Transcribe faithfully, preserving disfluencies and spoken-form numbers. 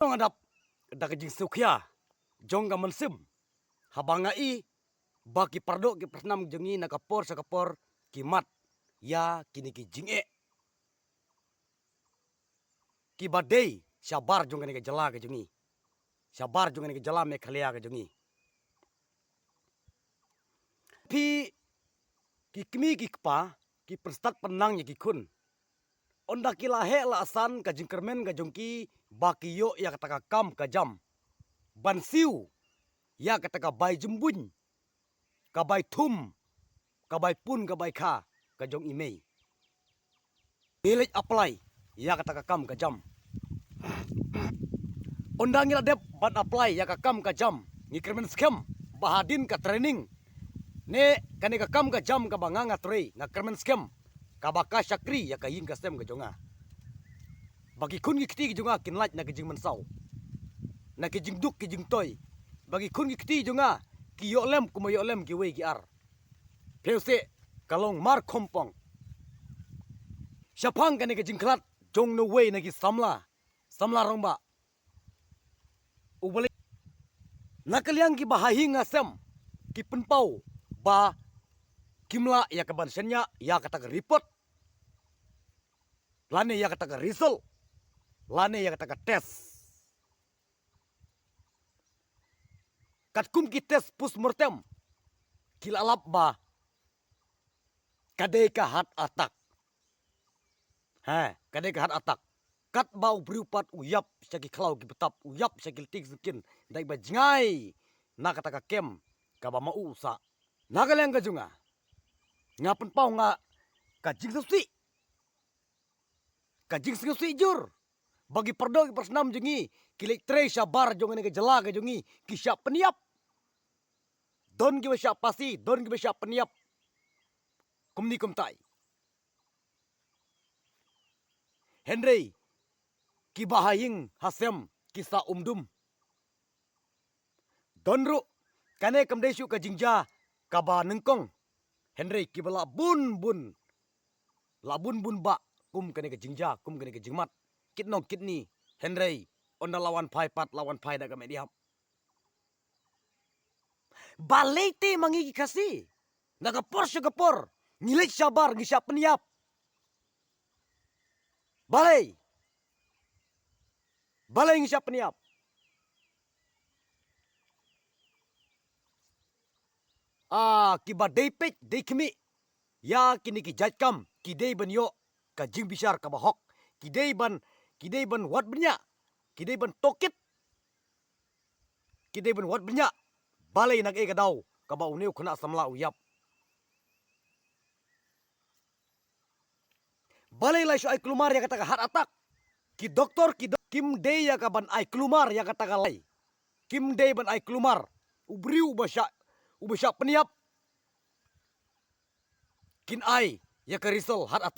Ngan ïa dap da ka jingsngewkhia jong ka mynsiem haba nga i ba ki pardoh ki parsnam jong ngi na ka por sha ka por ki mad ïa kine ki jingeh kiba dei shabar jong kane ka jylla ka jong ngi, shabar jong kane ka jylla Meghalaya ka jong ngi. Phi, ki kmie ki kpa ki pynstad pynnang ïa ki khun. Ynda ki la heh la san, ka jingkyrmen ka jong ki ba ki ïoh ïa kata ka kam ka jam ban siew ïa kata ka bai jembuiñ, ka bai thum, ka bai pun, ka bai kha ka jong i mei. Ngi leit apply ïa kata ka kam ka jam. Ynda ngi la dep ban apply ïa ka kam ka jam, ngi kyrmen skhem ba hadien ka training ne kane ka kam ka jam kaba nga nga trei, nga kyrmen skhem kaba ka shakri ïa ka ïing ka sem ka jong nga. Ba ki khun ki kti ki jong nga kin lait na ki jingmynsaw, na ki jingduk ki jingtoi. Ba ki khun ki kti ki jong nga ki ïoh lem kumba ïoh lem kiwei ki ar. Phi seh, ka long mar khongpong. Shaphang kane ka jingkhlad jong uwei na ki samla, samla rangbah, u ba leh, na ka liang kiba ha ïing ha sem ki pynpaw ba kim lah ïa ka ban shaniah ïa kata ka report, lane ïa kata ka result, lane ïa kata ka test. Katkum ki test postmortem, ki la lap ba ka dei ka heart attack. Ha, ka dei ka heart attack. Katba u briew pat u ïap sha ki khlaw ki btap, u ïap sha ki lynti ki syngkien, da kaba jngai na kata ka kem kaba ma u u sah. Na ka liang ka jong nga, nga pynpaw nga ka jingsngewsih, ka jingsngewsih jur ba ki pardoh ki parsnam jong ngi, ki leit trei shabar jong kane ka jylla ka jong ngi, ki shah pynïap. Don kiba shah phasi, don kiba shah pynïap kumne kumtai. Hynrei kiba ha ïing ha sem ki sah umdum. Don ruh, kane kam dei shuh ka jingjia kaba nyngkong. Hynrei kiba la bun bun, la bun bun bah kum kane ka jingjia, kum kane ka jingmad. Kit nong kit ni, hynrei ynda la wan phai pat, la wan phai da ka met ïap. Balei te ma ngi ki Khasi, na ka por sha ka por ngi leit shabar, ngi shah pynïap? Balei? Balei ngi shah pynïap? Ah, kiba dei peit dei khmih ïa kine ki jait kam, ki dei ban ïoh ka jingbishar kaba hok, ki dei ban, ki dei ban wad bniah, ki dei ban tohkit, ki dei ban wad bniah. Balei, na kaei ka daw kaba une u khynnah samla u ïap? Balei la shu ai kulmar ïa kata ka heart attack? Ki doktor ki dok-, kim dei ïa ka ban ai kulmar ïa kata ka lai. Kim dei ban ai kulmar. U briew uba shah, uba shah pynïap, kin ai ïa ka result heart attack.